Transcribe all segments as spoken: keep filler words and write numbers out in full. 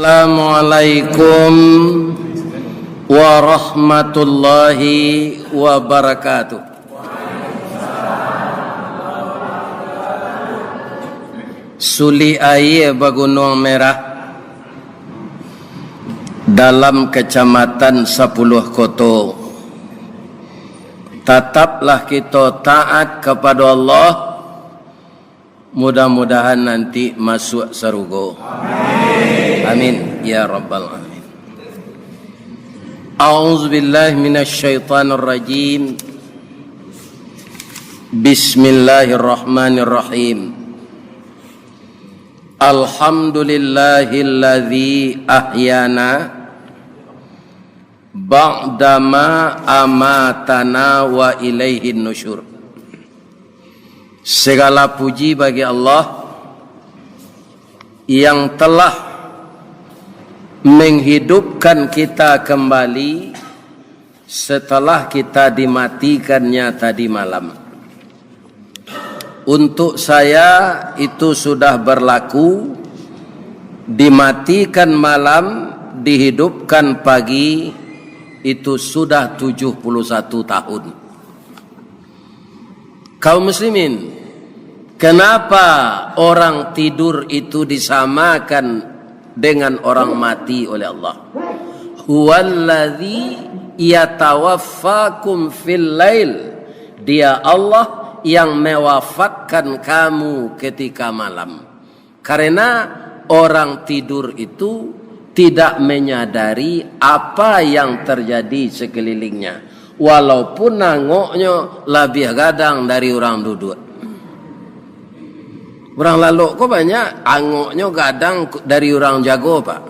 Assalamualaikum warahmatullahi wabarakatuh. Suli aia Bagunuang Merah dalam Kacamatan Sapuluah Koto. Tataplah kito taat kapado Allah, mudah-mudahan nanti masuak sarugo. Amin, ya rabbal alamin. A'udzubillahi minasyaitonirrajim. Bismillahirrahmanirrahim. Alhamdulillahilladzi ahyana ba'dama amatana wa ilaihin nusyur. Segala puji bagi Allah yang telah menghidupkan kita kembali setelah kita dimatikan-Nya tadi malam. Untuk saya, itu sudah berlaku, dimatikan malam, dihidupkan pagi, itu sudah tujuh puluh satu tahun. Kaum muslimin, kenapa orang tidur itu disamakan dengan orang mati oleh Allah? "Huwallazi yatawaffakum fil lail." Dia Allah yang mewafatkan kamu ketika malam. Karena orang tidur itu tidak menyadari apa yang terjadi sekelilingnya, walaupun angoknyo labiah gadang dari urang duduak. Urang lalok ko banyak angoknyo gadang dari urang jago, Pak.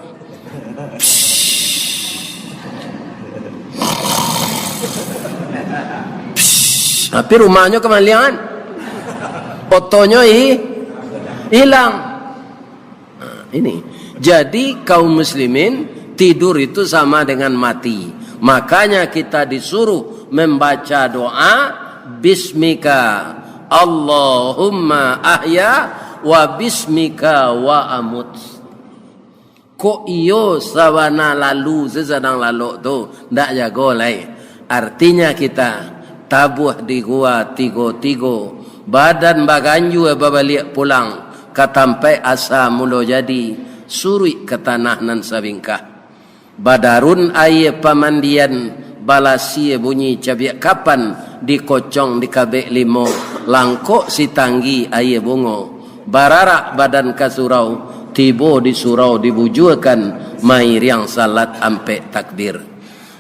Psst. Psst. Tapi rumahnyo kamaliangan. Otonyo i-, ilang. Nah, ini. Jadi, kaum muslimin, tidur itu sama dengan mati. Makanya kita disuruh membaca doa, "Bismika Allahumma ahya wa bismika wa amut." Kok iyo sabana lalu sasadang lalok tu, ndak jago lai. Artinya kita tabuah di gua tigo-tigo, badan baganjua babaliak pulang ka tampaik asa mulo jadi, suruik ka tanah nan sabingkah. Badarun aia pamandian, balasia bunyi cabiak kapan, dikocong dikabek limo, langkok sitanggi aia bungo, bararak badan ka surau, tibo di surau dibujuakan, mairiang salat ampek takbir.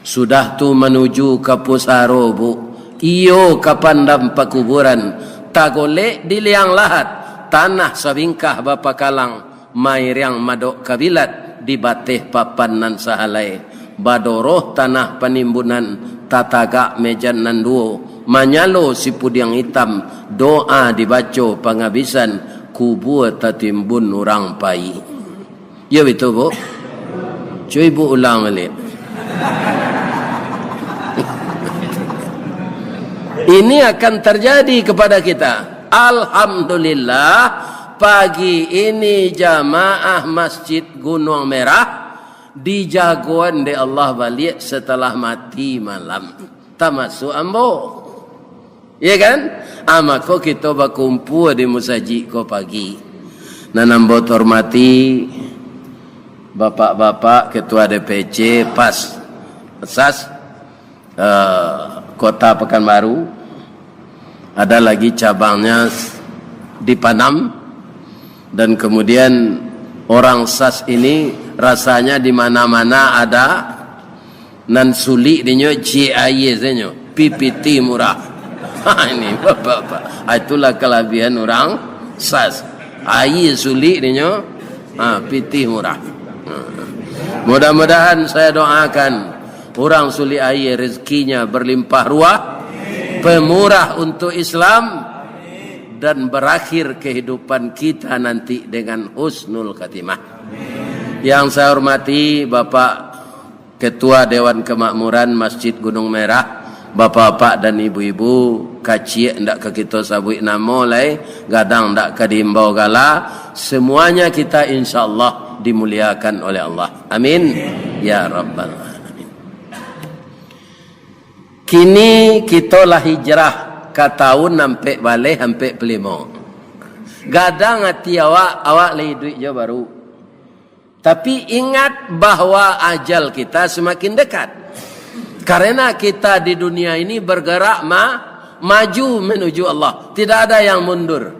Sudah tu manuju ka pusaro, Bu, iyo ka pandam pakuburan, tagolek di liang lahat, tanah sabingkah bapakalang, mairiang madok kabilat di bateh papan nan sahalai, badoroh tanah panimbunan, tatagak mejan nan duo, manyalo sipudiang itam, doa dibaco pangabisan, kubua tatimbun urang pai. Iyo bitu, Bu? Cubo Ibu ulang baliak. Ini akan terjadi kepada kita. Alhamdulillah, pagi ini jamaah Masjid Gunuang Merah dijagoan dek Allah baliak setelah mati malam. Tamasuak ambo. Iya kan? Ah, mako kito bakumpua di musajik ko pagi. Nan ambo hormati bapak-bapak ketua D P C pas, sas, eh, Kota Pekanbaru, ada lagi cabangnya di Panam, dan kemudian orang sas ini rasanya di mana-mana ada, nan sulik dinyo ciek aia sajo, pi pitih murah. Ha, ini bapak-bapak. Ah, itulah kalabihan urang sas. Aia sulik dinyo, ha, pitih murah. Ha. Mudah-mudahan saya doakan urang sulik aia rezekinya berlimpah ruah, pemurah untuk Islam, dan berakhir kehidupan kita nanti dengan husnul khatimah. Yang saya hormati Bapak Ketua Dewan Kemakmuran Masjid Gunung Merah, bapak-bapak dan ibu-ibu, Kaciak ndak ka kito sabuik namo lai, gadang ndak ka diimbau gala, semuanya kita insya Allah dimuliakan oleh Allah. Amin. Ya Rabbal Alamin. Kini kito lah hijrah ka tahun ampek baleh ampek palimo. Gadang ati awak, awak lah iduik jo baru. Tapi ingat bahwa ajal kita semakin dekat. Karena kita di dunia ini bergerak ma-, maju menuju Allah. Tidak ada yang mundur.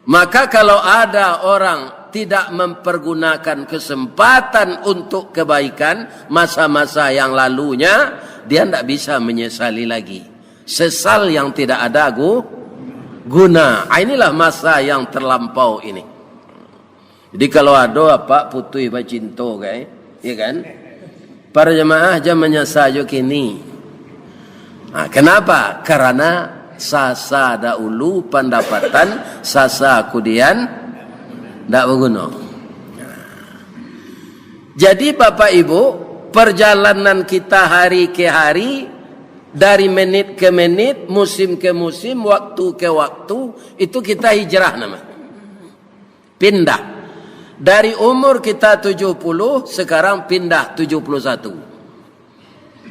Maka kalau ada orang tidak mempergunakan kesempatan untuk kebaikan masa-masa yang lalunya, dia ndak bisa menyesali lagi. Sesal yang tidak ada gu-, guna. Ah, inilah masa yang terlampau ini. Jadi kalau ado apak putuih bacinto, kai, ya kan? Para jamaah jan manyasa jo kini. Nah, kenapa? Karena sasa dahulu pandapatan, sasa kudian ndak baguno. Jadi Bapak Ibu, perjalanan kita hari ke hari, dari menit ke menit, musim ke musim, waktu ke waktu, itu kita hijrah nama. Pindah. Dari umur kita tujuh puluh, sekarang pindah tujuh puluh satu.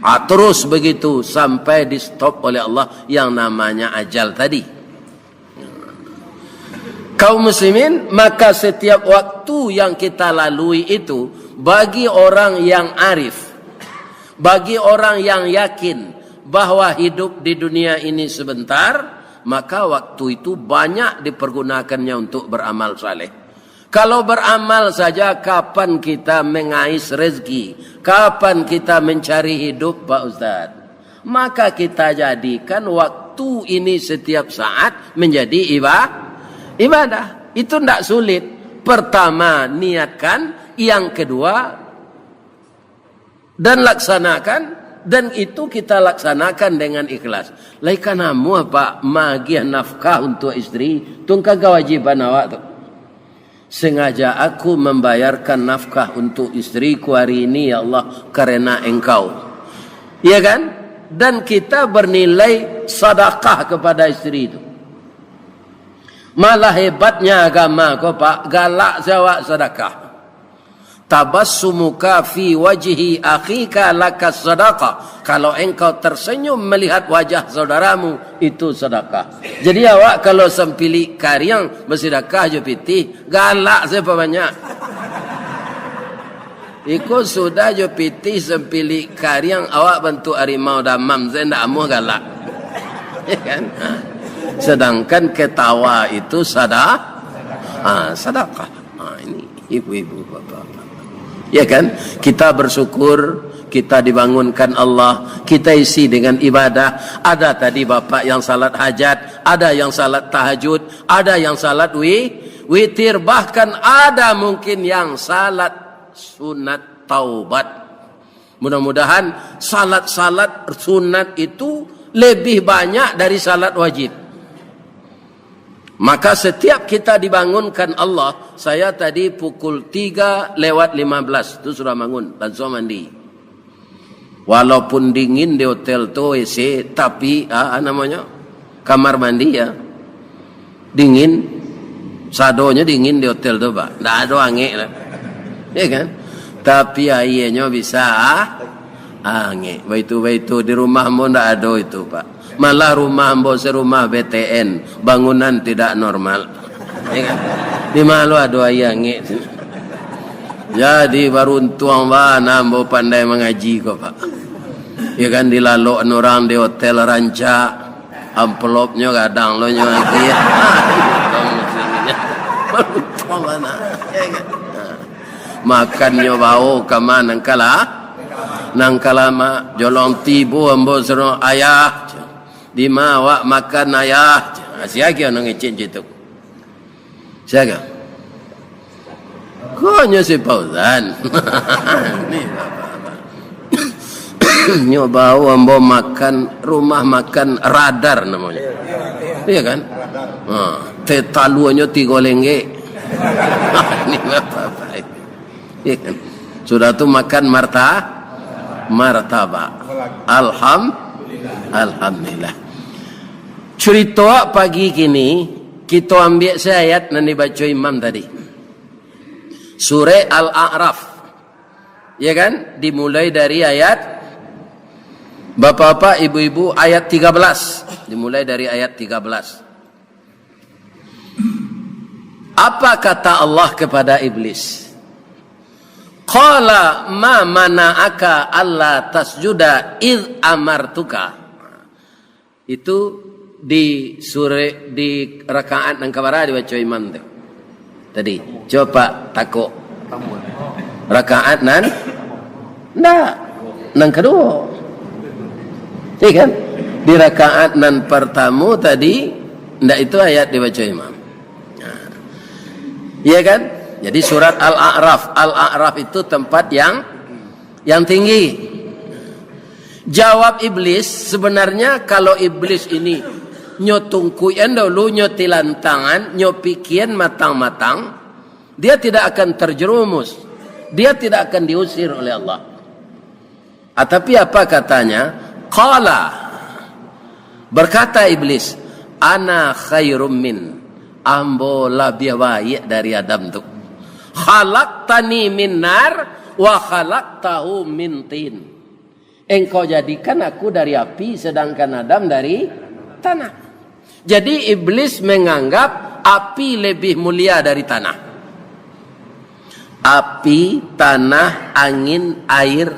Ah, terus begitu sampai di-stop oleh Allah yang namanya ajal tadi. Kaum muslimin, maka setiap waktu yang kita lalui itu, bagi orang yang arif, bagi orang yang yakin bahwa hidup di dunia ini sebentar, maka waktu itu banyak dipergunakannya untuk beramal saleh. Kalau beramal saja, kapan kita mengais rezeki? Kapan kita mencari hidup, Pak Ustaz? Maka kita jadikan waktu ini setiap saat menjadi iba-, ibadah. Itu ndak sulit. Pertama, niatkan. Yang kedua, dan laksanakan, dan itu kita laksanakan dengan ikhlas. Lai ka namuah, Pak, magiah nafkah untuk isteri, tu kan kawajiban awak tu. Sengaja aku membayarkan nafkah untuk istriku hari ini, ya Allah, karena Engkau. Iya kan? Dan kita bernilai sadakah kepada isteri itu. Malah hebatnya agama ko, Pak, galak se awak sadakah. Tabassumuka fi wajhi akhika laka sadaqah. Kalau engkau tersenyum melihat wajah saudaramu, itu sedekah. Jadi awak kalau sampilik kariang, basidakah jo pitih, galak se pabanyak. Iko sudah jo pitih sampilik kariang, awak bantuak harimau damam se, ndak amuah galak. Ya kan? Sedangkan ketawa itu sada-, ah, sadakah. Ah, ini ibu-ibu, bapak-bapak. Ya kan? Kita bersyukur, kita dibangunkan Allah, kita isi dengan ibadah. Ada tadi bapak yang salat hajat, ada yang salat tahajud, ada yang salat wi-, witir, bahkan ada mungkin yang salat sunat taubat. Mudah-mudahan salat-salat sunat itu lebih banyak dari salat wajib. Maka setiap kita dibangunkan Allah, saya tadi pukul tiga lewat lima belas tu sudah bangun, langsung mandi. Walaupun dingin di hotel tu, A C, tapi, ah, namanya, kamar mandi, ya. Dingin, sadonyo dingin di hotel tu, Pak. Ndak ado angek lah. Ya kan? Tapi aianyo bisa, ah, angek. Baitu-baitu, di rumah ambo ndak ado itu, Pak. Malah rumah ambo sarumah B T N, bangunan tidak normal. Ya kan? Di ma lo ado aia angek tu? Jadi baruntuang bana ambo pandai mangaji ko, Pak. Ya kan, dilalok urang di hotel rancak, amplopnyo gadang lo nyo lagi. Baruntuang bana. Ya kan? Makannyo bao ka ma nan ka la-, nan ka lamak. Jolong tibo ambo suruah, "Ayah, di ma awak makan, Ayah?" Sia kiro nan ngecek cak tu. Sia ko? Ko nyo si Fauzan. Ni bapak-bapak. Nyo bao ambo makan, rumah makan Radar namonyo. Iya kan? Ha, teh taluanyo tigo lenggek. Ni bapak-bapak. Iya kan? Sudah tu makan marta-, martabak. Alham-, alhamdulillah. Curito pagi kini, kito ambiak se ayat nan dibaco imam tadi. Surek Al-A'raf. Ya kan? Dimulai dari ayat, bapak-bapak, ibu-ibu, ayat tiga belas. Dimulai dari ayat tiga belas. Apa kata Allah kepada iblis? "Qala ma mana'aka alla tasjuda idh amartuka." Itu di surek, di rakaat nan kabara dibaco imam tu. Tadi, coba takok. Rakaat nan? Ndak. Nan kaduo. Iya kan? Di rakaat nan partamo tadi, ndak itu ayat dibaco imam. Nah. Iya kan? Jadi surat Al-A'raf. Al-A'raf itu tempat yang, yang tinggi. Jawab iblis, sebenarnya kalau iblis ini nyo tungkuian dulu, nyo tilantangan, nyo pikian matang-matang, dia tidak akan terjerumus. Dia tidak akan diusir oleh Allah. Ah, tapi apa katanya? Qala, berkata iblis, "Ana khairum min, ambo labiah baiak dari Adam tu. Khalaqtani min nar, wa khalaqtahu min tin." Engkau jadikan aku dari api, sedangkan Adam dari tanah. Jadi, iblis menganggap api lebih mulia dari tanah. Api, tanah, angin, air,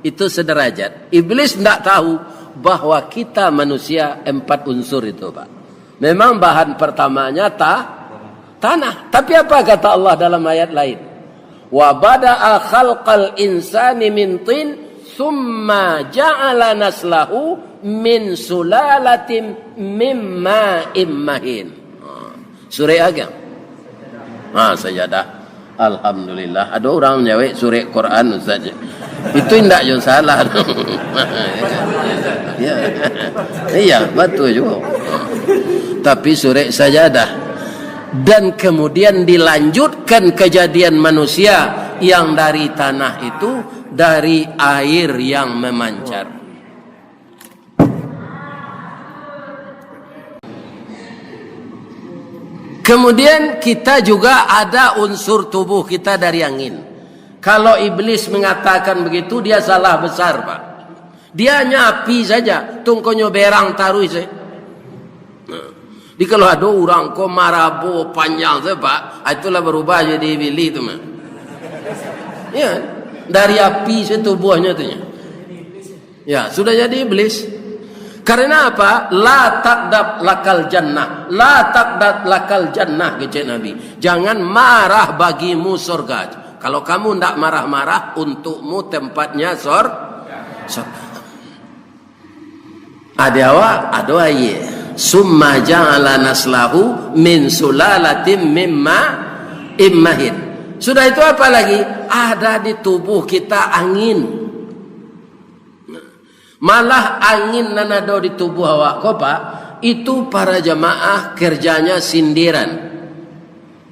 itu sederajat. Iblis ndak tahu bahwa kita manusia empat unsur itu, Pak. Memang bahan pertamanya ta-, tanah. Tapi apa kata Allah dalam ayat lain? "Wa bada'a khalqal insani min tin, summa ja'ala naslahu min sulalatin min ma'im mahin." Ha, surek apo? Ha, sajadah. Alhamdulillah. Ado urang manjawek surek Quran, Ustaz. Itu indak jo salah. Ya. Iya, betul juga. Tapi surek sajadah. Dan kemudian dilanjutkan kejadian manusia yang dari tanah itu, dari air yang memancar. Kemudian kita juga ada unsur tubuh kita dari angin. Kalau iblis mengatakan begitu, dia salah besar, Pak. Dia hanya api saja, tungkonyo berang taruih saja. Nah, jadi kalau ado urang ko marabo panjang saja, Pak, ah, itulah berubah jadi bili tu mah. Ya, dari api saja tubuhnyo tu nya. Ya, sudah jadi iblis. Karena apa? "La taghdab lakal jannah. La taghdab lakal jannah," kecek Nabi. "Jangan marah bagimu sorga." Kalau kamu ndak marah-marah, untukmu tempatnya sor-, sorga. Ado awak, ado aia. "Summa ja'ala naslahu min sulalatin mimma immahin." Sudah itu apa lagi? Ada di tubuh kita angin. Malah angin nan ado di tubuh awak ko, Pak, itu para jamaah kerjanya sindiran.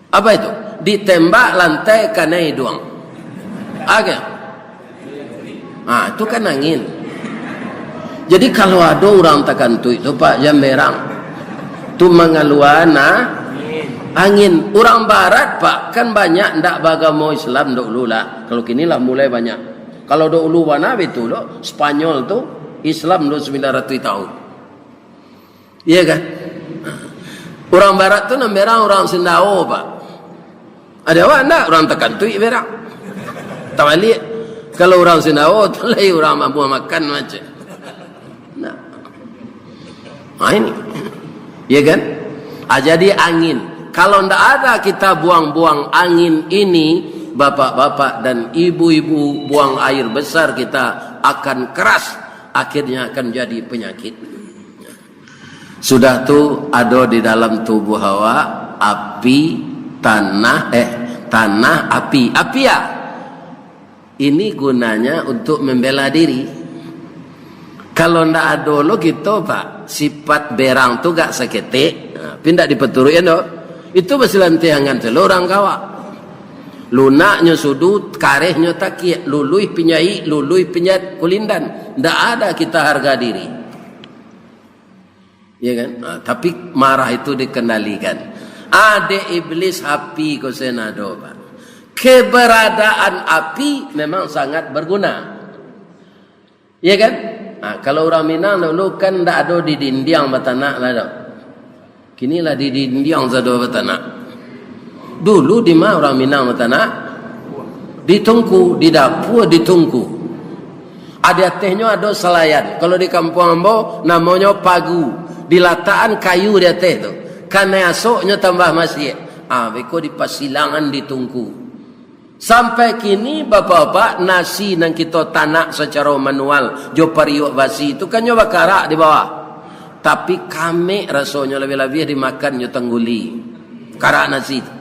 Apa itu? Ditembak lantai kanai iduang. Agak. Ah, itu kan angin. Jadi kalau ado urang takantuik tu, Pak, jan berang. Tu mangalua na angin. Urang barat, Pak, kan banyak ndak bagamo Islam dulu lah. Kalau kini lah mulai banyak. Kalau dulu bana betul lo, Spanyol tu Islam lo sembilan ratus tahun. Iya kan? Urang barat tu nan berang urang Sindao, Pak. Ado awak ndak urang takantuik berang. Tabaliak. Kalau urang Sindao tu lai urang mambuah makan macam. Nah. Nah, ini. Iya kan? Ah, jadi angin. Kalau ndak ada kita buang-buang angin ini, bapak-bapak dan ibu-ibu, buang air besar kita akan keras, akhirnya akan jadi penyakit. Sudah tu ado di dalam tubuh awak api, tanah, eh, tanah, api. Api ya? Ini gunanya untuk membela diri. Kalau ndak ado lo kito, Pak, sifat berang tu gak saketek, nah, tapi ndak dipaturuikan do. Itu basilantiangan selo urang kawa. Lunaknyo sudu, karehnyo takiak, luluih pinjai, luluih pinjat kulindan. Ndak ada kita harga diri. Ya kan? Ha, tapi marah itu dikendalikan. Adek iblis api ko senado, Pak. Keberadaan api memang sangat berguna. Ya kan? Ha, kalau urang Minang dulu kan ndak ado di dindiang batanak lah tu. Kini lah di dindiang sado batanak. Dulu di ma urang Minang batanak? Di tungku, di dapua di tungku. A, di atehnyo ado salayan. Kalau di kampuang ambo, namonyo pagu. Dilatakan kayu di ateh tu. Kanai asoknyo tambah masiak. Ah, beko dipasilangan di tungku. Sampai kini, bapak-bapak, nasi nan kito tanak sacaro manual jo pariuak basi tu kan nyo bakarak di bawah. Tapi kamek rasonyo, labiah-labiah dimakan jo tangguli. Karak nasi tu.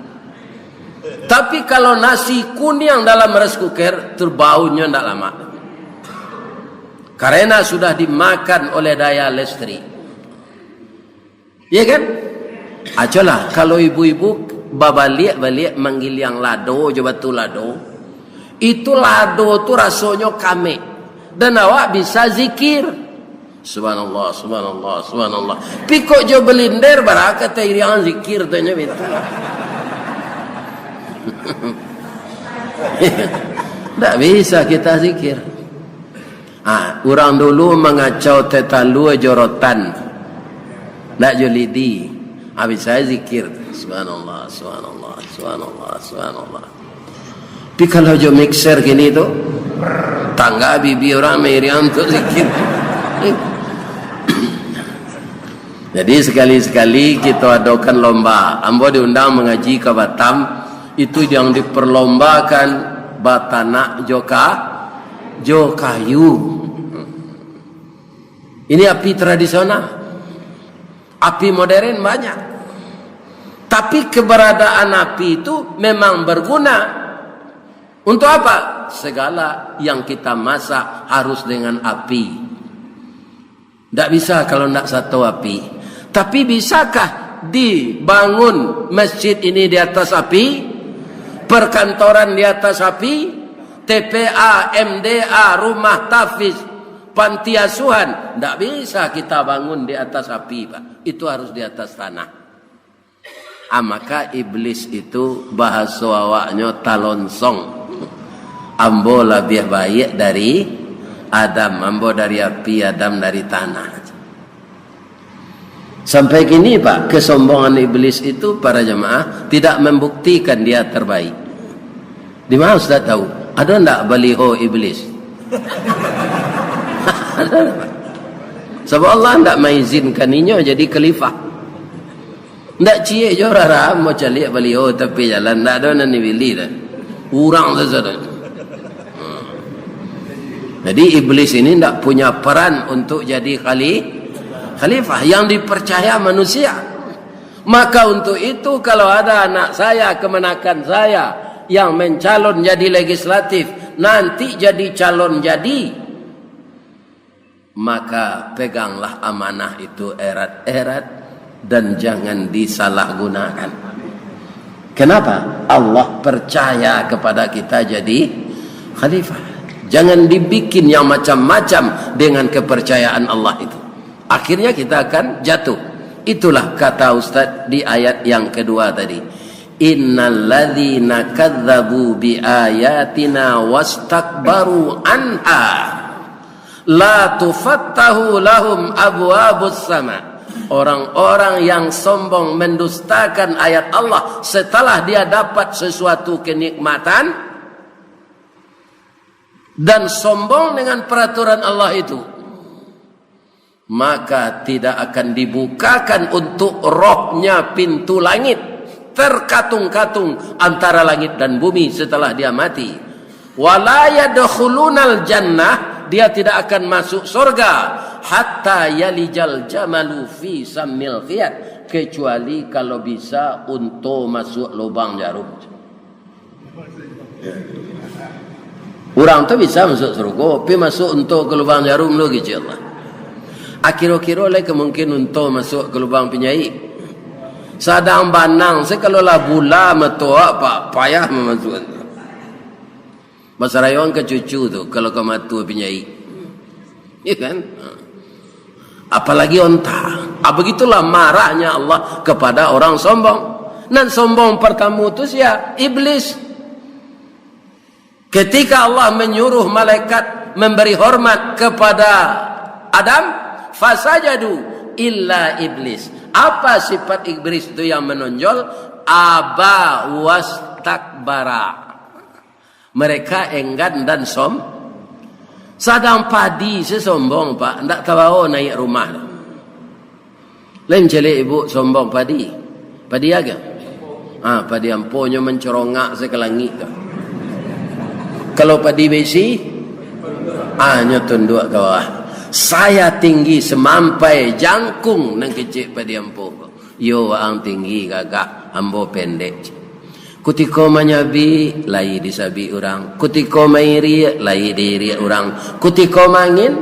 Tapi kalau nasi kuniang dalam rice cooker, tu baunyo ndak lamak. Karena sudah dimakan oleh daya listrik. Ya kan? Acolah, kalau ibu-ibu babaliak-baliak manggiliang lado jo batu lado, itu lado tu rasonyo kamek. Dan awak bisa zikir. Subhanallah, subhanallah, subhanallah. Pikok jo belinder, bara ka tairiangan zikir tu nyo itu. Ndak bisa kita zikir. Ah, urang dulu mangacau teh talua jo rotan. Ndak jo lidi. Ah, bisa zikir. Subhanallah, subhanallah, subhanallah, subhanallah. Tapi kalau jo mixer kini tu, tangga bibi urang mairiang tu zikir. Jadi, sekali-sekali kito adokan lomba. Ambo diundang mangaji ka Batam, itu yang diperlombakan batanak jo ka-, jo kayu. Ini api tradisional. Api modern banyak. Tapi keberadaan api itu memang berguna. Untuk apa? Segala yang kita masak harus dengan api. Ndak bisa kalau ndak sato api. Tapi bisakah dibangun masjid ini di atas api? Perkantoran di atas api? T P A, M D A, rumah tahfiz, panti asuhan? Ndak bisa kita bangun di atas api, Pak. Itu harus di atas tanah. Ah, maka iblis itu bahaso awaknyo talonsong. Ambo labiah baiak dari Adam, ambo dari api, Adam dari tanah. Sampai kini, Pak, kesombongan iblis itu, para jamaah, tidak membuktikan dia terbaik. Di mana Ustaz tahu? Ada ndak baliho iblis? Ada ndak, Pak? Sebab Allah ndak maizinkan inyo jadi khalifah. Ndak ciek jo rara, mau caliak baliho tapi jalan, ndak ado nan dibili dah. Urang sajo dah. Hmm. Jadi, iblis ini ndak punya peran untuk jadi khali-, khalifah, yang dipercaya manusia. Maka untuk itu, kalau ada anak saya, kemenakan saya, yang mencalon jadi legislatif, nanti jadi calon jadi, maka peganglah amanah itu erat-erat dan jangan disalahgunakan. Kenapa? Allah percaya kepada kita jadi khalifah. Jangan dibikin yang macam-macam dengan kepercayaan Allah itu. Akhirnya kita akan jatuh. Itulah kata Ustaz di ayat yang kedua tadi. "Innalladzina kadzabu bi ayatina wastakbaru anha la tufattahu lahum abwabus sama." Orang-orang yang sombong mendustakan ayat Allah setelah dia dapat sesuatu kenikmatan dan sombong dengan peraturan Allah itu, maka tidak akan dibukakan untuk rohnya pintu langit, terkatung-katung antara langit dan bumi setelah dia mati. "Wala yadkhulunal jannah," dia tidak akan masuk surga, "hatta yalijal jamalu fi sammil khiyat," kecuali kalau bisa unto masuk lubang jarum. Urang tu bisa masuk sarugo, tapi masuk unto ka lubang jarum lo, kecek Allah. Akiro-kiro lai ka mungkin unto masuk ka lubang pinjaik. Sadang banang se kalau lah bula mato awak, Pak, payah mamasuakan tu. Basarayuang ka cucu tu, kalau ka mato pinjaik. Ya kan? Apalagi onta. Ah, begitulah marahnya Allah kepada orang sombong. Nan sombong pertama tu sia? Iblis. Ketika Allah menyuruh malaikat memberi hormat kepada Adam, fasajadu illa iblis. Apa sifat iblis itu yang menonjol? Aba wastakbara. Mereka enggan dan som-, sadang padi se sombong, Pak, ndak tabawo naiak rumah tu. Lain caliak ibu sombong padi. Padi apo? Ah, padi amponyo mencorongak se ka langik tu. Kalau padi besi, ah, nyo tunduak ka bawah. Saya tinggi semampai jangkung nan kecek padi ampo ko. Iyo, waang tinggi gagah, ambo pendek. Kutiko manyabik, lai disabik urang. Kutiko mairiak, lai diiriak urang. Kutiko mangin,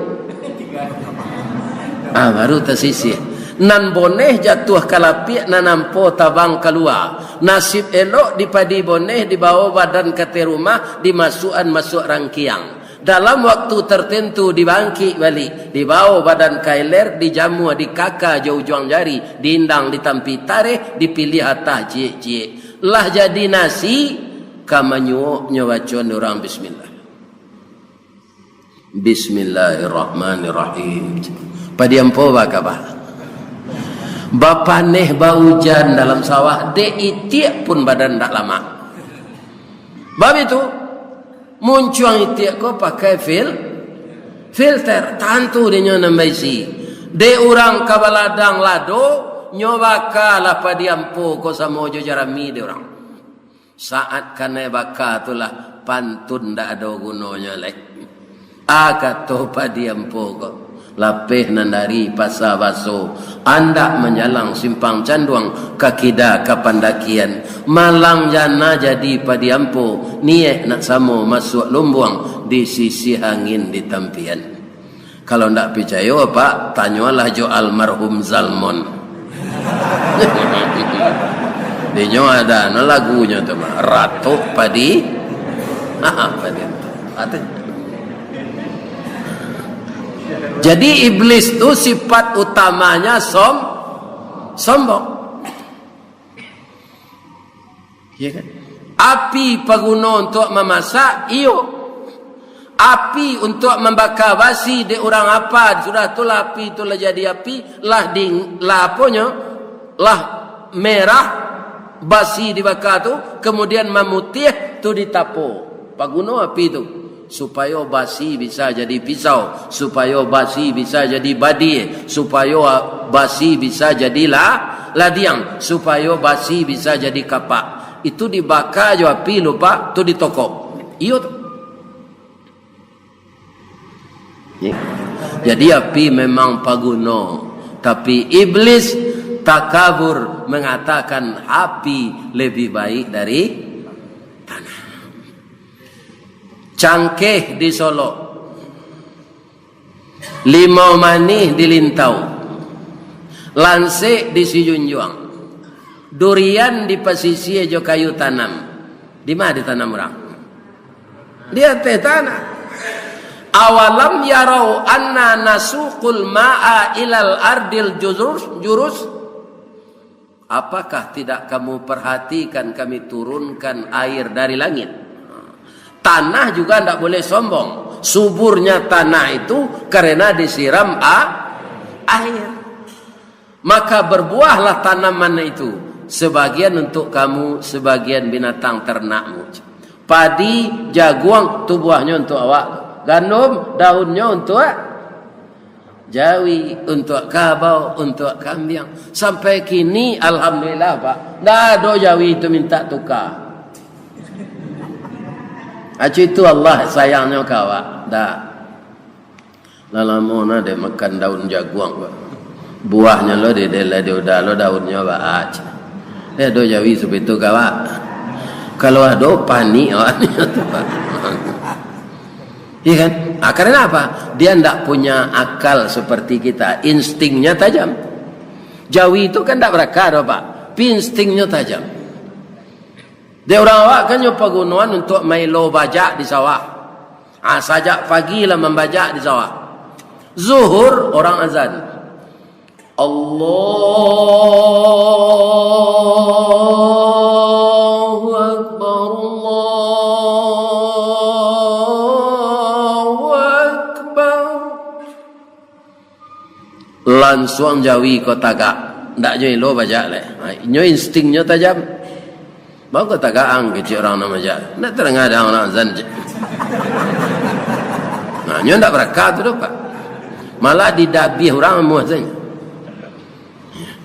ah, baru tasisih. Nan boneh jatuah ka lapiak, nan ampo tabang kalua. Nasib elok di padi boneh, dibawo badan ka ateh rumah, dimasuakan masuak rangkiang. Dalam waktu tertentu dibangkik balik, dibawo badan ka iler, dijamua, dikaka jo ujuang jari, diindang, ditampi tareh, dipiliah atah ciek-ciek. Lah jadi nasi, ka manyuoknyo bacoan urang bismillah. Bismillahirrahmanirrahim. Padi ampo bakaba? Bapaneh, baujan dalam sawah, dek itiak pun badan ndak lamak. Bab itu, muncuang itiak ko pakai fil-, filter, tantu dinyo nan baisi. Dek urang ka baladang lado, nyo bakalah padi ampo ko samo jo jarami dek urang. Saat kanai baka tu lah pantun ndak ado gunonyo lai. Ah, kato padi ampo ko, lapeh nan dari pasa baso, andak manjalang simpang canduang, ka kida ka pandakian. Malang jana jadi padi ampo, niaik nak samo masuak lumbuang, disisiah angin di tampian. Kalau ndak picayo, Pak, tanyolah jo almarhum Zalmon. Dinyo ado no lagunyo tu mah, Ratok Padi. Padi. Jadi, iblis tu sifat utamanya som-, sombong. Ya kan? Api paguno untuak mamasak, iyo. Api untuak mambaka basi dek urang apa, sudah tu lah api tu lah jadi api, lah ding-, lah aponyo, lah merah, basi dibaka tu, kemudian mamutiah, tu ditapo. Paguno api tu. Supayo basi bisa jadi pisau, supayo basi bisa jadi badie, supayo a-, basi bisa jadi la-, ladiang, supayo basi bisa jadi kapak. Itu dibaka jo api, lupa, tu ditokok. Iyo tu. Jadi api memang paguno, tapi iblis takabur mengatakan api lebih baik dari tanah. Cangkeh disolok, limau manih dilintau, lansek disijunjuang, durian dipasisia jo kayu tanam. Di ma ditanam urang? Di ateh tanah. Awalam yarau anna nasuqul ma'a ilal ardil juruz, juruz? Apakah tidak kamu perhatikan kami turunkan air dari langit? Tanah juga ndak boleh sombong. Suburnya tanah itu karena disiram a-, air. Maka berbuahlah tanaman itu, sebagian untuk kamu, sebagian binatang ternakmu. Padi, jaguang, tu buahnyo untuk awak. Gandum, daunnyo untuk jawi, untuak kabau, untuak kambiang. Sampai kini, alhamdulillah, Pak, ndak ado jawi tu minta tuka. Acu itu Allah sayangnyo ka awak. Ndak. Lah lamo nah dek makan daun jaguang, Pak. Buahnyo lo di, di, di udah lo, daunnyo, Pak. Acu. Ndak ado jawi sapitu ka awak. Kalau ado, panik awak. Iya kan? Ah, karena apa? Dia ndak punya akal seperti kita. Instingnya tajam. Jawi itu kan ndak berakal doh, Pak. Tapi instingnya tajam. Dek urang awak kan nyo pagunoan untuak maelo bajak di sawah. Ah, sajak pagi lah mambajak di sawah. Zuhur, orang azan. Allahu Akbar, Allahu Akbar. Lansuang jawi ko tagak, ndak nyo elo bajak lai. Ha, inyo instingnyo tajam. Baa ko tagak ang, kecek urang nan bajak. Ndak tadanga dek ang urang azan, cek. Nah, nyo ndak barakah tu doh, Pak. Malah didabiah urang amuah sajo.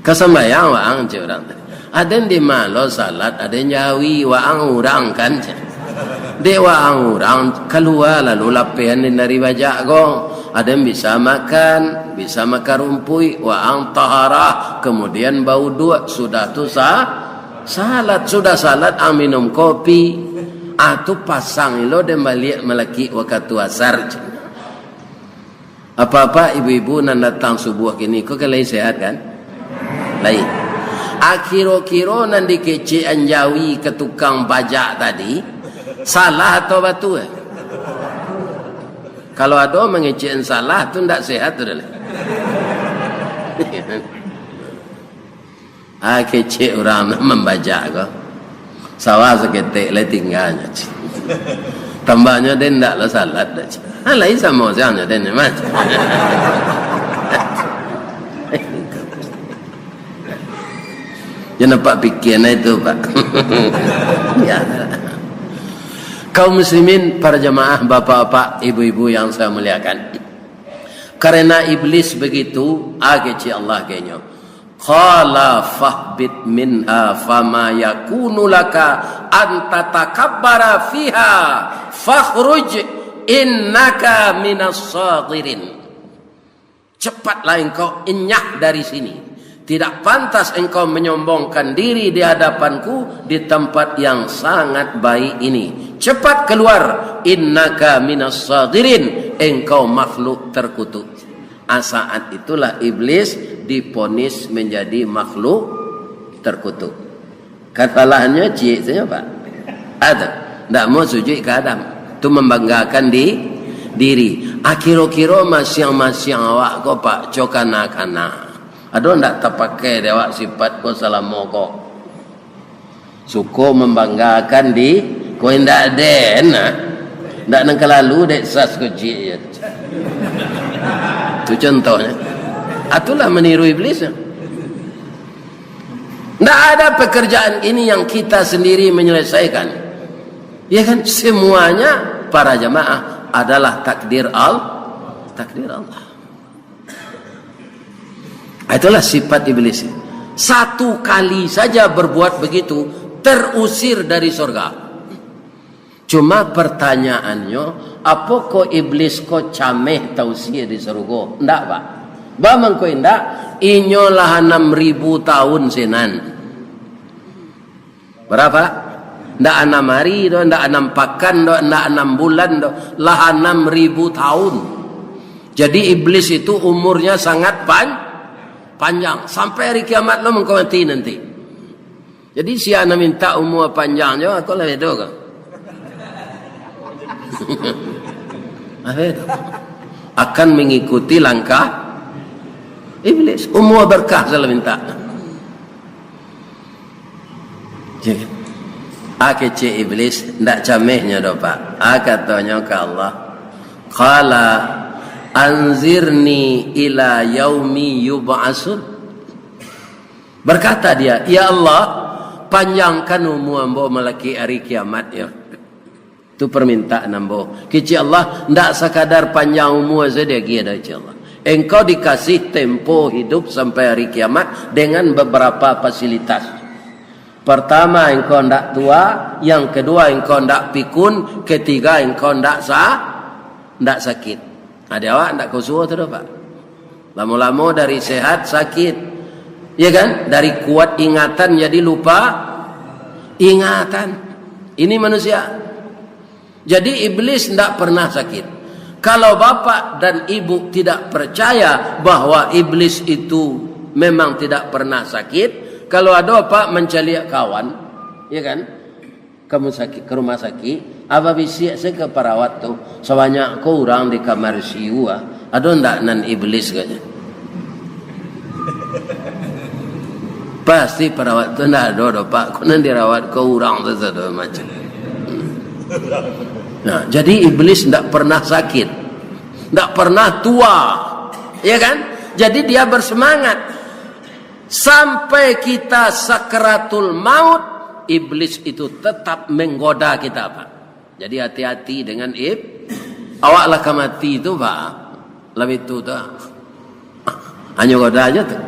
Ka sumbayang waang, cek urang tadi. Aden di ma lo salat, aden jawi, waang urang kan, cek. Dek waang urang, kalua lalu lapehan den dari bajak ko. Aden bisa makan, bisa makan rumpuik, waang taharah, kemudian bauduak, sudah tu sa-, salat. Sudah salat, ang minum kopi. Ah, tu pasang ilo den baliak malakik wakatu asar, cek. Apak-apak, ibu-ibu nan datang subuah kini ko, kan lai sehat, kan? Lai. Akiro-kiro nan dikecekan jawi ka tukang bajak tadi, salah atau batua? Kalau ado mangecekan salah, tu ndak sehat tu dah lai. Ah, kecek urang nan mambajak ko. Sawah saketek lai tingganyo, cik. Tambahnyo den ndak lo salat doh, cik. Ah, lai samo siangnyo den, Mas. Jan nampak pikian itu, Pak. Ya. Kaum muslimin, para jamaah, bapak-bapak, ibu-ibu yang saya muliakan. Karena iblis begitu, ah, kecek Allah kainyo. Qala fahbit minha fama yakunu laka an tatakabbara fiha fakhruj innaka minas sagirin. Cepatlah engkau enyah dari sini. Tidak pantas engkau menyombongkan diri di hadapanku di tempat yang sangat baik ini. Cepat keluar, innaka minas sagirin, engkau makhluk terkutuk. Ah, saat itulah iblis diponis menjadi makhluk terkutuk. Kasalahannyo ciek sajo, Pak. Ado, ndak mau sujuik ka Adam. Tu mambanggakan di, diri. Akiro-kiro masiang-masiang awak ko, Pak, co kana-kana. Ado ndak tapakai dek awak sifat ko salamo ko? Suko mambanggakan di, ko indak den, nah. Ndak nan kalalu dek sas ko ciek je. Tu contohnyo. Atulah maniru iblis. Ndak ada pekerjaan ini yang kita sendiri menyelesaikan. Ya kan? Semuanya para jamaah adalah takdir Al-, takdir Allah. Itulah sifat iblis. Satu kali saja berbuat begitu, terusir dari surga. Cuma pertanyaannyo, apokoh iblis ko cameh tausia di sarugo? Ndak, Pak. Baa mangko indak? Inyo lah anam ribu tahun sinan. Bara, Pak? Ndak anam ari doh, ndak anam pakan doh, ndak anam bulan doh, lah anam ribu tahun. Jadi, iblis itu umurnya sangat pan-, panjang, sampai hari kiamat lo mangko mati nanti. Jadi, sia nan mintak umua panjang jo, ako lah bedo ko. Ah, bedo. Akan mengikuti langkah iblis. Umua berkah salah mintak. Ah, kecek iblis, ndak camehnyo doh, Pak. Ah, katonyo ka Allah, "Qala anzirni ila yaumi yub'atsun." Berkata dia, "Ya Allah, panjangkan umua ambo malakik ari kiamat, yo." Tu permintaan ambo. Kecek Allah, ndak sakadar panjang umua sajo diagiah, kecek Allah. Engkau dikasih tempo hidup sampai hari kiamat dengan beberapa fasilitas. Pertama, engkau ndak tua, yang kedua, engkau ndak pikun, ketiga, engkau ndak sa-, ndak sakit. Nah, di awak ndak kasuo tu doh, Pak. Lamo-lamo dari sehat sakit. Ya kan? Dari kuat ingatan jadi lupa ingatan. Ini manusia. Jadi, iblis ndak pernah sakit. Kalau bapak dan ibu tidak percaya bahwa iblis itu memang tidak pernah sakit, kalau ado, Pak, mancaliak kawan, ya kan? Ka musaki-, ka rumah sakik, abah bisiak se ka parawat tu, "Sabanyak ko urang di kamar I C U, ah. Ado ndak nan iblis?" katnyo. Pasti perawat tu ndak ado doh, Pak. Ko nan dirawat ko urang tu sado macam. Nah, jadi iblis ndak pernah sakit, ndak pernah tua, ya kan? Jadi dia bersemangat. Sampai kita sakaratul maut, iblis itu tetap menggoda kita, Pak. Jadi hati-hati dengan ib-, awak lah ka mati tu, Pak. Lalu itu tu. Hanyo goda aja tu.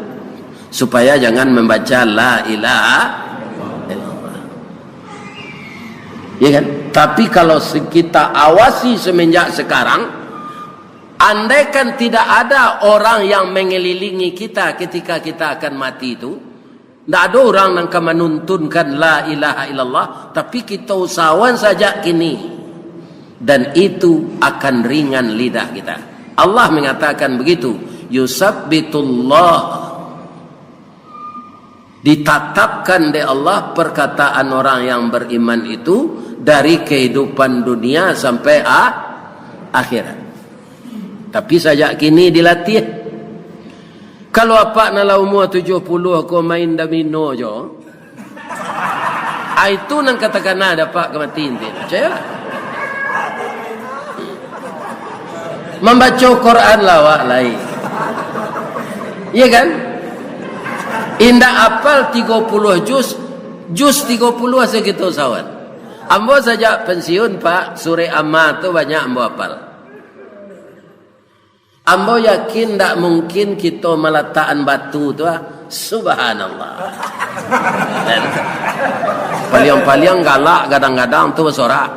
Supaya jangan membaca la ilaha illallah. Ya kan? Tapi kalau se-, kita awasi semenjak sekarang, andaikan tidak ada orang yang mengelilingi kita ketika kita akan mati tu, ndak ado urang nan ka manuntunkan la ilaha illallah, tapi kita usahawan sajak kini, dan itu akan ringan lidah kita. Allah mengatakan begitu, "Yusabbitullah." Ditatapkan dek Allah perkataan orang yang beriman itu dari kehidupan dunia sampai a-, akhirat. Tapi sajak kini dilatih. Kalau apak nan lah umua tujuah puluah ko main domino jo, ah, itu nan ka takana dek apak ka mati nanti. Picayolah. Mambaco Quran lah awak lai. Iya kan? Indak apal tigo puluah juz, juz tigo puluah sajo kito usahawan. Ambo sajak pensiun, Pak, surek Amma tu banyak ambo apal. Ambo yakin ndak mungkin kito malatakan batu tu, ah. Subhanallah. Paliang-paliang galak gadang-gadang tu basorak.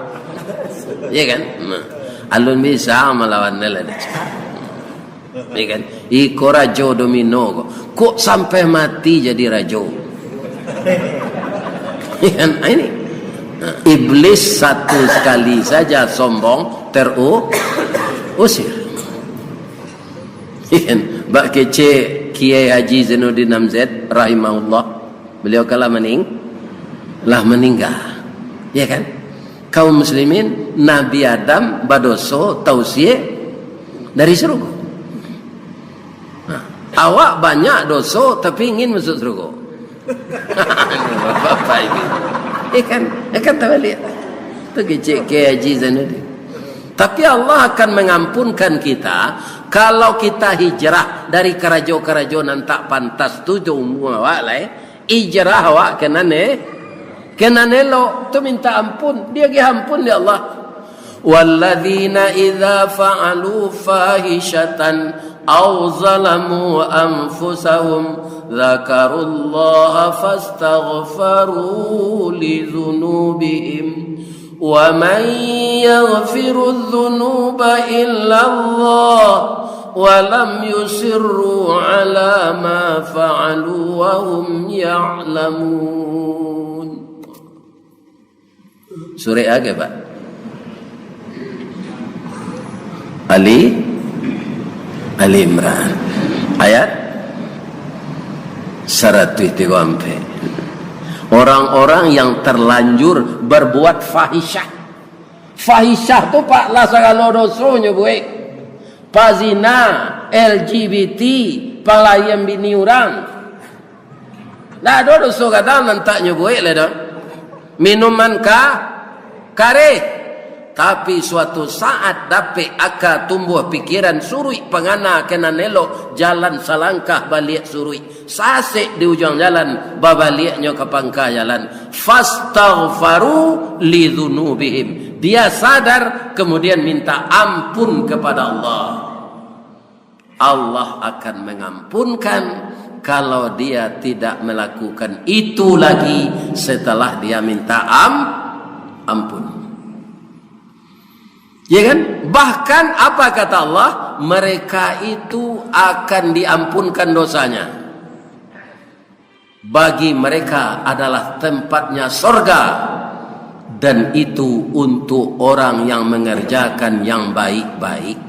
Iya kan? Nah. Alun bisa malawan ni lah. Iya kan? Iko rajo domino ko. Kok sampai mati jadi rajo? Iya kan? Ah, ini. Nah, iblis satu sekali saja sombong teru-, usir. Bak kecek Kiai Haji Zainuddin Amzet rahimahullah, beliau kan lah maning-, lah maningga. Ya kan? Kaum muslimin, Nabi Adam badoso tausiah dari surga. Nah, awak banyak doso tapi ingin masuk surga. Bapak ini. Eh kan, eh kan tabalik. Tu kecek Kiai Haji Zainuddin. Tapi Allah akan mengampunkan kita kalau kita hijrah dari karajo-karajo nan tak pantas tu jo umua awak lai. Hijrah awak ka nan e-, ka nan elok tu minta ampun. Dia gi ampun dek Allah. Walladzina idza fa'alu fahishatan aw zalamu anfusahum dzakarullaha fastaghfaru lidzunubihim wa man yaghfirudz dzunuba illallah wa lam yusirru ala ma fa'alu wa hum ya'lamun. Surek apo, Pak? Ali, Ali Imran. Ayat saratuih tigo ampek. Orang-orang yang terlanjur berbuat fahisyah. Fahisyah tu, Pak, lah sagalo doso nyo buek. Pazina, L G B T, palayan bini urang. Ndak ado doso gadang nan tak nyo buek lai doh. Minuman ka-, kareh. Tapi suatu saat dapek aka, tumbuah pikiran, suruik pangana ka nan elok, jalan salangkah baliak suruik. Sasek di ujuang jalan, babaliaknyo ka pangka jalan. Fastaghfaru lidzunubihim. Dia sadar, kemudian minta ampun kepada Allah. Allah akan mengampunkan kalau dia tidak melakukan itu lagi setelah dia minta am-, ampun. Ya kan? Bahkan apa kata Allah? Mereka itu akan diampunkan dosanya. Bagi mereka adalah tempatnya sorga, dan itu untuk orang yang mengerjakan yang baik-baik.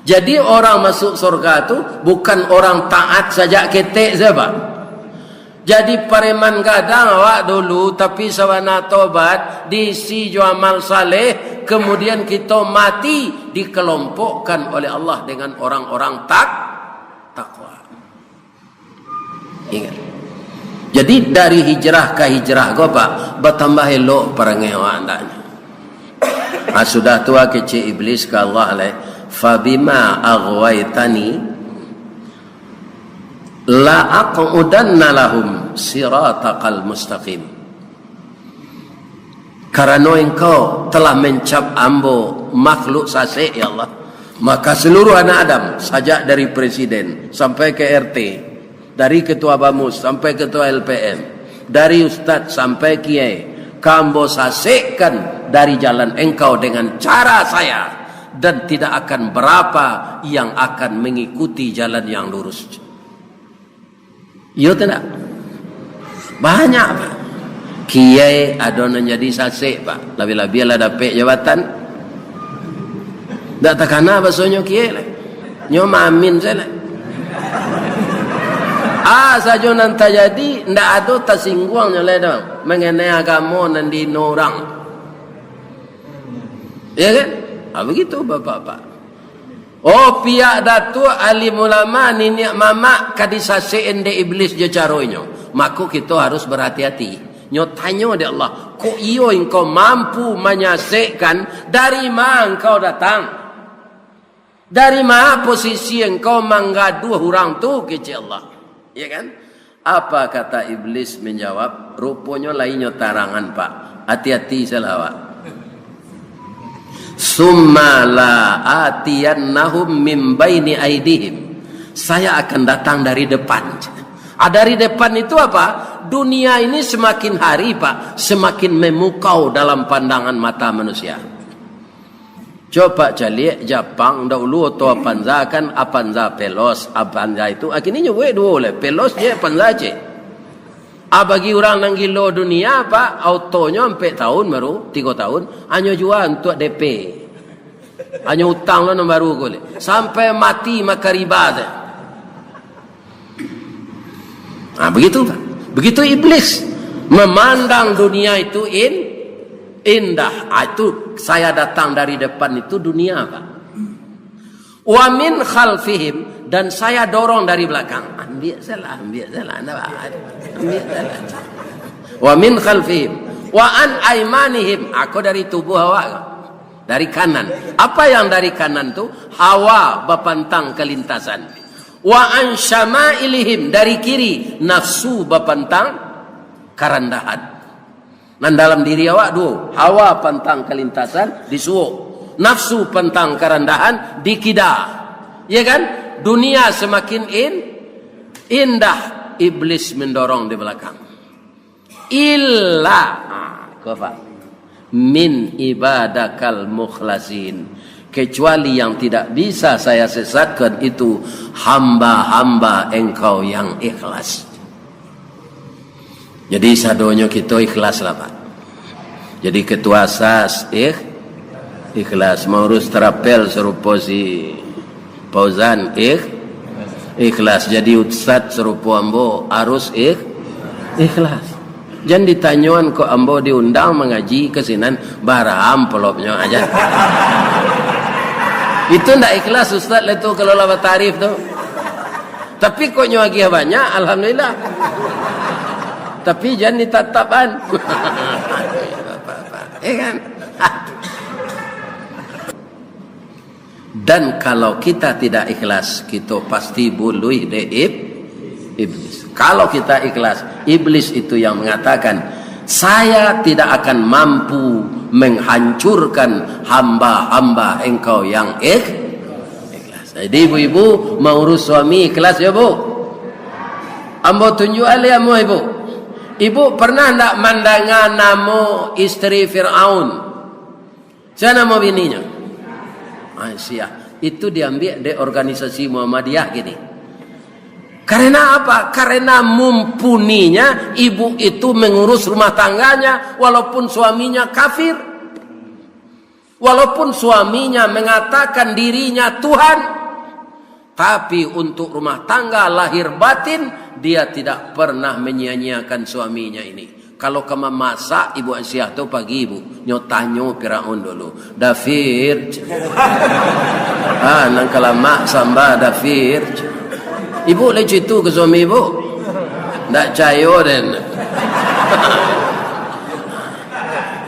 Jadi orang masuk sorga tu bukan orang taat sajak ketek sajo. Jadi pareman gadang awak dulu, tapi sabana tobat, diisi jo amal saleh, kemudian kito mati, dikelompokkan oleh Allah dengan orang-orang tak-, takwa. Ingat. Jadi, dari hijrah ka hijrah ko, Pak, batambah elok parangai awak andaknyo. Ah, sudah tu, ah, kecek Iblis ka Allah lai, "Fabima aghwaytani la aqudanna lahum siratakal mustaqim." Karano Engkau telah mencap ambo makhluk sasek, ya Allah, maka seluruh anak Adam, sajak dari presiden sampai ke R T, dari ketua bamus sampai ketua L P M, dari ustaz sampai kiai, ka ambo sasekkan dari jalan Engkau dengan cara saya, dan tidak akan berapa yang akan mengikuti jalan yang lurus. Iyo tu ndak? Banyak, Pak. Kiai ado nan jadi sasek, Pak. Labiah-labiah lah dapek jabatan. Ndak takana basonyo kiai lah. Nyo maamin sajo lah. Ah, sajo nan tajadi, ndak ado tasingguangnyo lai doh. Manganai agamo nan dihino urang. Ya kan? Ah, begitu, Bapak-bapak. Oh, pihak datuak, alim ulama, niniak mamak ka disasek-an dek Iblis jo caro inyo. Mako, kito harus berhati-hati. Nyo tanyo dek Allah, "Kok iyo Engkau mampu manyasekkan? Dari ma Engkau datang? Dari ma posisi Engkau manggaduah urang tu?" kecek Allah. Ya kan? Apa kata Iblis menjawab? Ruponyo lai nyo tarangan, Pak. Hati-hati salah awak. "Summa la atiyannahum min baini aidihim." Saya akan datang dari depan. Ah, dari depan itu apa? Dunia ini semakin hari, Pak, semakin memukau dalam pandangan mata manusia. Coba caliak Japang dahulu, oto Avanza kan, Avanza Veloz, Avanza itu, ah, kini nyo buek duo lai, Veloz je, Avanza je. Ah, bagi urang nan gilo dunia, Pak, otonyo ampek tahun baru, tigo tahun, hanyo jua untuak D P. Hanyo utang lo nan baru ko lai. Sampai mati makan riba sajo. Nah, begitu, Pak. Begitu Iblis memandang dunia itu in-, indah. Ah, itu saya datang dari depan itu dunia, Pak. "Wa min khalfihim," dan saya dorong dari belakang. Ambiak salah, ambiak salah, ndak apa. Ambiak salah. "Wa min khalfihim, wa an aimanihim," ako dari tubuh awak, dari kanan. Apa yang dari kanan tu? Hawa bapantang kalintasan. "Wa an syama'ilihim," dari kiri, nafsu bapantang karandahan. Nan dalam diri awak duo, hawa pantang kalintasan di suok, nafsu pantang karandahan di kida. Ya kan? Dunia semakin in-, indah, Iblis mendorong di belakang. "Illa," ah, ko apa? "Min ibadakal mukhlasin." Kecuali yang tidak bisa saya sesatkan itu hamba-hamba Engkau yang ikhlas. Jadi, sadonyo kito ikhlas lah, Pak. Jadi, ketua sas, ikh-, ikhlas. Maurus trapel sarupo si Fauzan, ikh-, ikhlas. Jadi, ustad sarupo ambo, harus ikh-, ikhlas. Jan ditanyoan, kok ambo diundang mangaji ka sinan, bara amplopnyo aja. Itu ndak ikhlas, ustad, lah tu, kalau lah batarif tu. Tapi kok nyo agiah banyak, alhamdulillah. Tapi jan ditatapkan. Ya kan? Dan kalau kita tidak ikhlas, kita pasti buluih dek ib-, iblis. Kalau kita ikhlas, iblis itu yang mengatakan, "Saya tidak akan mampu menghancurkan hamba-hamba Engkau yang ikh-, ikhlas." Jadi, ibu-ibu, maurus suami ikhlas, ya, Bu? Ambo tunjuak alih amuah ibu. Ibu pernah ndak mandanga namo istri Firaun? Sia namo bininyo? Aisyah. Itu diambiak dek organisasi Muhammadiyah kini. Karena apa? Karena mumpuninya ibu itu mengurus rumah tangganya, walaupun suaminya kafir. Walaupun suaminya mengatakan dirinya Tuhan, tapi untuk rumah tangga lahir batin, dia tidak pernah menyia-nyiakan suaminya ini. Kalau ka mamasak, Ibu Aisyah tu pagi, Bu, nyo tanyo Firaun dulu. "Dafir," cek. "Ah, nan ka lamak samba, Dafir," cek. Ibu lai cito ka suami ibu? Ndak cayo den.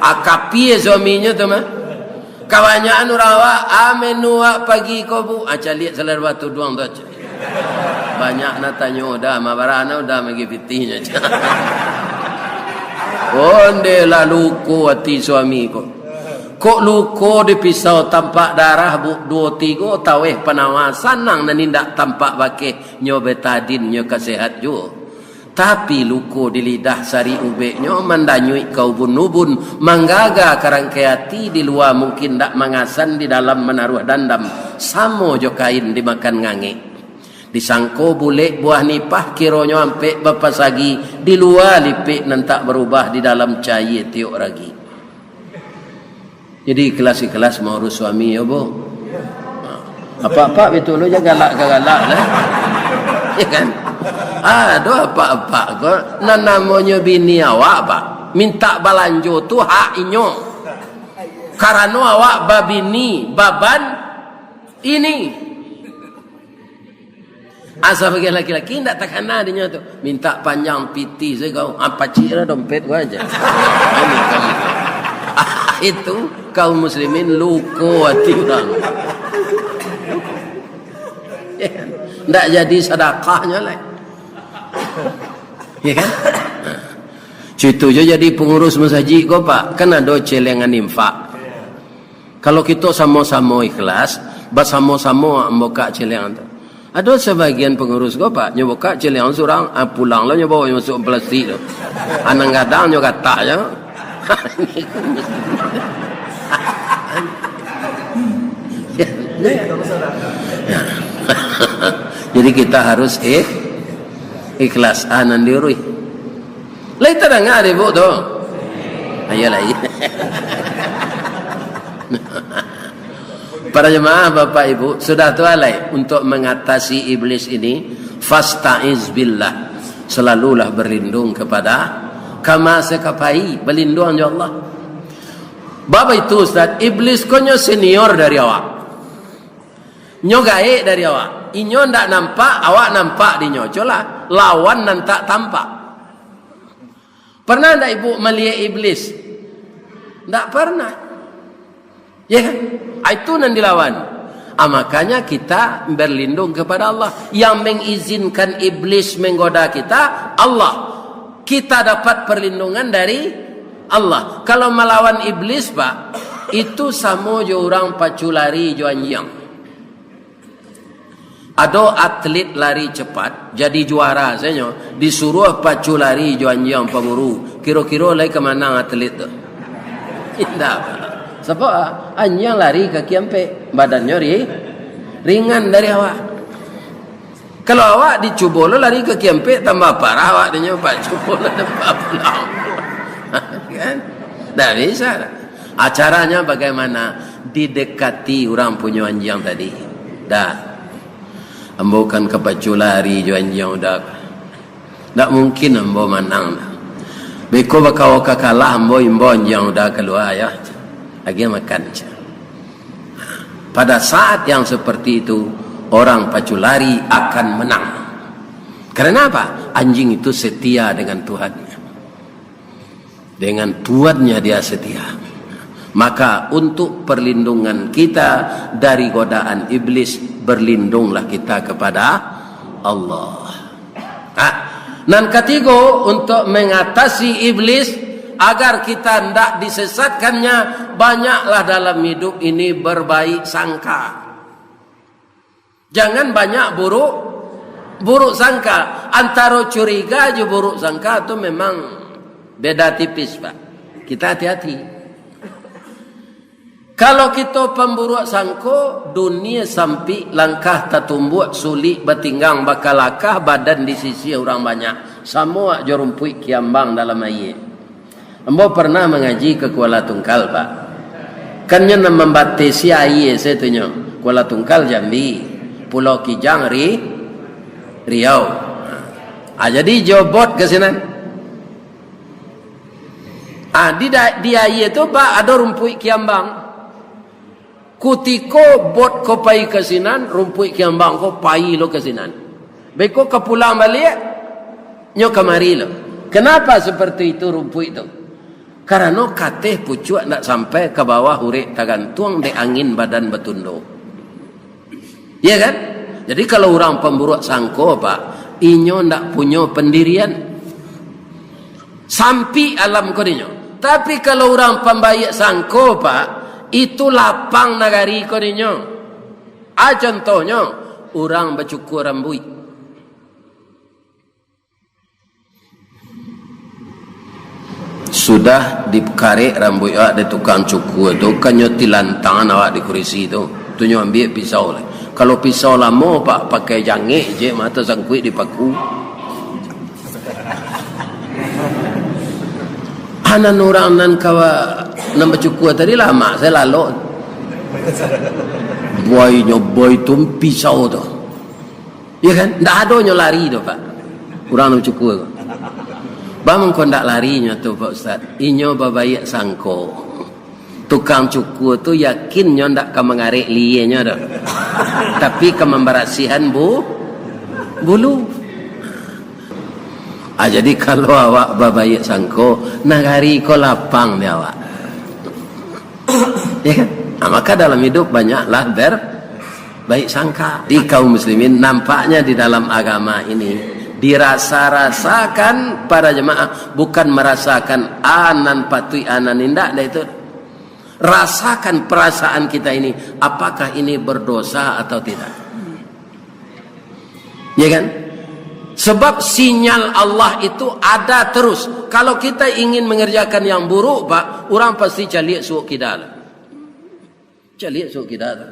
Akapie suaminyo tu mah. Kabanyakan urang awak, "Ah, menu awak pagi ko, Bu?" Ah, caliak salah dua tuduang tu aja. Banyak nak tanyo udah, mah barana udah magi pitihnyo. Onde lah luko ati suami ko. Kok luko dipisau tampak darah, Bu, duo tigo taweh panawa, sanang nan indak tampak bakeh, nyo betadin, nyo ka sehat juo. Tapi luko di lidah sari ubeknyo mandanyuik ka ubun-ubun, manggaga ka rangkai ati, di lua mungkin ndak mangasan, di dalam manaruah dandam, samo jo kain dimakan ngangek. Disangko bulek buah nipah, kironyo ampek bapasagi, di lua lipek nan tak barubah, di dalam cayie tiok ragi. Jadi, ikhlas-ikhlas maurus suami, yo, Bu. Apak-apak batua lo, jan galak ka galak lah. Ya kan? Ado apak-apak ko, nan namonyo bini awak, Pak, mintak balanjo tu hak inyo. Karano awak babini, baban ini. Asa bagai laki-laki, indak takana dinyo tu. Mintak panjang pitih sajo kau. Ah, pacik lah dompet ko aja. Itu kaum muslimin luko ati urang. Ndak jadi sadakahnyo lai. Ya kan? Cuito jo jadi pangurus masajik ko, Pak. Kan ado celengan infak. Kalau kito samo-samo ikhlas, basamo-samo mambukak celengan tu. Ado sabagian pangurus ko, Pak, nyo bukak celengan surang, ah, pulang lo nyo bawa masuak plastik tu. Anang gadang nyo gatak nyo. Jadi kita harus ikh-, ikhlas. Ah, nan diuruih. Lai tadanga dek Ibu tu? Ayolah, iya. Para jemaah, Bapak Ibu, sudah tu alai, untuk mengatasi iblis ini, fasta'iz billah. Selalulah berlindung kepada, kama sakapai, berlindung jo Allah. Bab itu, Ustaz, iblis ko nyo senior dari awak. Nyo gaek dari awak. Inyo ndak nampak, awak nampak dinyo. Colah, lawan nan tak tampak. Pernah ndak ibu maliek iblis? Ndak pernah. Ya kan? Ah, itu nan dilawan. Ah, makanya kita berlindung kepada Allah. Yang mengizinkan iblis menggoda kita, Allah. Kita dapat perlindungan dari Allah. Kalau malawan iblis, Pak, itu samo jo urang pacu lari jo anjiang. Ado atlet lari cepat, jadi juara sajo, disuruah pacu lari jo anjiang pamburu. Kiro-kiro lai ka manang atlet tu? Indak. Sabab anjiang lari kaki ampek, badannyo ri-, ringan dari awak. Kalau awak dicubo lo lari kaki ampek, tambah parah awak dinyo, Pak, cubo lo tambah pulang. Kan? Ndak bisa. Acaranya bagaimana? Didekati urang punyo anjiang tadi. Dah. Ambo kan ka pacu lari jo anjiang uda. Ndak mungkin ambo manang. Beko bakawo ka kalah, ambo imbau anjiang uda kalua, yo. Agiah makan, cah. Pada saat yang seperti itu, orang pacu lari akan menang. Karena apa? Anjing itu setia dengan Tuhannya. Dengan tuannya dia setia. Maka untuk perlindungan kita dari godaan iblis, berlindunglah kita kepada Allah. Nah, nan katigo, untuk mengatasi iblis, agar kita ndak disesatkannya, banyaklah dalam hidup ini berbaik sangka. Jangan banyak buruk, buruk sangka. Antaro curiga jo buruk sangka tu memang beda tipis, Pak. Kita hati-hati. Kalau kito pamburuak sangko, dunia sampik, langkah tatumbuak, sulik batinggang, bakalakah, badan disisiah urang banyak. Samo jo rumpuik kiambang dalam aia. Ambo pernah mangaji ka Kuala Tungkal, Pak. Kan nyo nan mambatesi aia sajo tu nyo. Kuala Tungkal Jambi, Pulau Kijang Ri-, Riau. Ah, jadi jo bot ka sinan. Ah, di da-, di aia tu, Pak, ado rumpuik kiambang. Kutiko bot ko pai ka sinan, rumpuik kiambang ko pai lo ka sinan. Beko ka pulang baliak, Nyo kamari lo. Kenapa seperti itu rumpuik tu? Karano kateh pucuak ndak sampai ka bawah urek tagantuang dek angin badan batundo. Ya kan? Jadi kalau urang pamburuak sangko, Pak, inyo ndak punyo pendirian. Sampik alam ko dinyo. Tapi kalau urang pambaiak sangko, Pak, itu lapang nagari ko dinyo. A contohnyo, urang bacukua rambuik. Sudah dikarek rambuik awak dek tukang cukua tu, kan nyo tilantangan awak di kurisi tu. Tu nyo ambiak pisau lai. Kalau pisau lamo, Pak, pakai jangek je, mato sangkuik dipaku. Anan urang nan kawa nan bacukua tadi lamak, sayo lalok. Buai nyo buai tu pisau tu. Ya kan? Ndak ado nyo lari tu, Pak. Urang nan bacukua tu. Baa mangko ndak lari nyo tu, Pak Ustaz? Inyo babaiak sangko. Tukang cukua tu yakin nyo ndak ka mangarek lienyo tu. Tapi ka mambarasiahan bu-, bulu. Ah, jadi kalau awak babaiak sangko, nagari ko lapang di awak. Ya kan? Nah, maka dalam hidup banyaklah berbaik sangka. Di kaum muslimin, nampaknya di dalam agama ini dirasa-rasakan para jemaah, bukan merasakan anan patuik, anan indak, dah itu. Rasakan perasaan kita ini, apakah ini berdosa atau tidak? Ya kan? Sebab sinyal Allah itu ada terus. Kalau kita ingin mengerjakan yang buruk, Pak, urang pasti caliak suok kida tu. Caliak suok kida tu.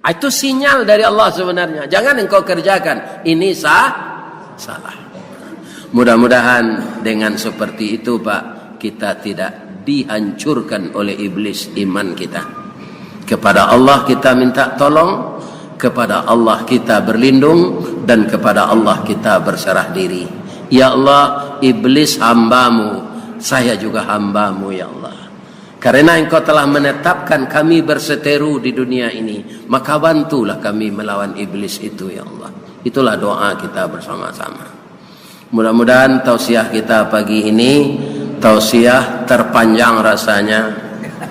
Ah, itu sinyal dari Allah sebenarnya. Jangan engkau kerjakan. Ini sah, salah. Mudah-mudahan dengan seperti itu, Pak, kita tidak dihancurkan oleh iblis iman kita. Kepada Allah kita minta tolong, kepada Allah kita berlindung, dan kepada Allah kita berserah diri. Ya Allah, iblis hamba-Mu, saya juga hamba-Mu, ya Allah. Karena Engkau telah menetapkan kami berseteru di dunia ini, maka bantulah kami melawan iblis itu, ya Allah. Itulah doa kita bersama-sama. Mudah-mudahan tausiah kita pagi ini, tausiah terpanjang rasanya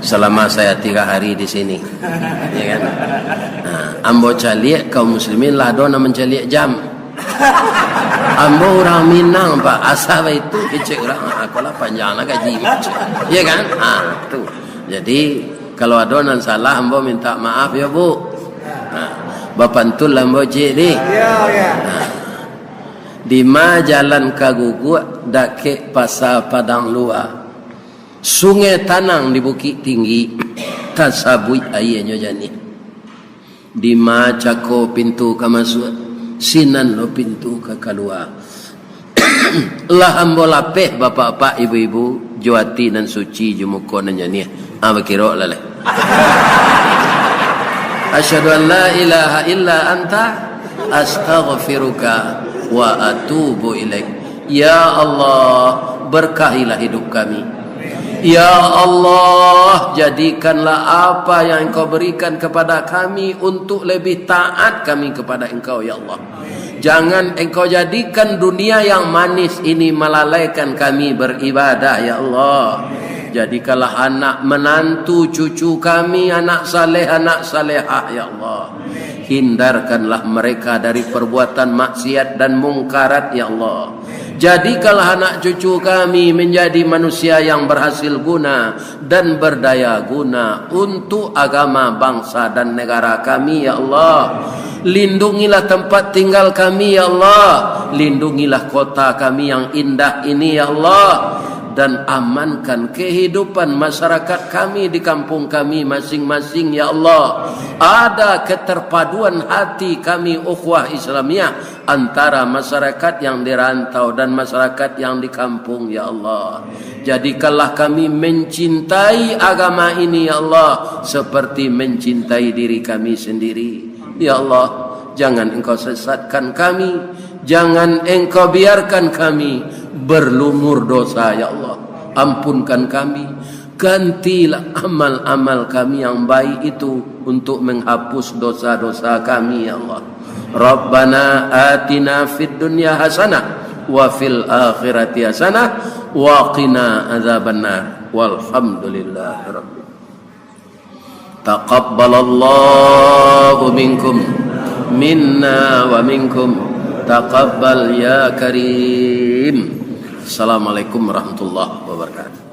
selama saya tiga hari di sini. Ya kan? Nah, ambo caliak kaum muslimin lah ado nan mancaliak jam. Ambo urang Minang, Pak, asa baitu kecek urang, ah, akolah panjang lah gaji. Ya kan? Ha, tu. Jadi, kalau ado nan salah, ambo minta maaf ya, Bu. Ha, bapantun lah ambo cik ni. Ya, ya. Ha. Dima jalan ka Guguak, dakek Pasa Padang Lua. Sungai tanang di Bukik Tinggi, tasabuik aianyo janiah. Dima cako pintu ka masuak, sinan lo pintu ka kalua. Lah ambo lapeh, bapak-bapak, ibu-ibu, jo ati nan suci, jo muko nan janiah. Ah, bakirok lah lai. Asyhadu an la ilaha illa anta, astaghfiruka wa atubu ilaik. Ya Allah, berkahilah hidup kami. Ya Allah, jadikanlah apa yang Engkau berikan kepada kami untuk lebih taat kami kepada Engkau, ya Allah. Jangan Engkau jadikan dunia yang manis ini melalaikan kami beribadah, ya Allah. Jadikanlah anak menantu cucu kami anak saleh, anak salehah, ya Allah. Hindarkanlah mereka dari perbuatan maksiat dan mungkarat, ya Allah. Jadikanlah anak cucu kami menjadi manusia yang berhasil guna dan berdaya guna untuk agama, bangsa, dan negara kami, ya Allah. Lindungilah tempat tinggal kami, ya Allah. Lindungilah kota kami yang indah ini, ya Allah. Dan amankan kehidupan masyarakat kami di kampung kami masing-masing, ya Allah. Ada keterpaduan hati kami, ukhuwah Islamiyah, antara masyarakat yang di rantau dan masyarakat yang di kampung, ya Allah. Jadikanlah kami mencintai agama ini, ya Allah, seperti mencintai diri kami sendiri. Ya Allah, jangan Engkau sesatkan kami, jangan Engkau biarkan kami berlumur dosa, ya Allah. Ampunkan kami, gantilah amal-amal kami yang baik itu untuk menghapus dosa-dosa kami, ya Allah. Rabbana atina fid dunya hasanah wa fil akhirati hasanah wa qina adzabannar. Walhamdulillahirabbil. Taqabbalallahu minkum, minna wa minkum. Taqabbal ya karim. Assalamualaikum warahmatullahi wabarakatuh.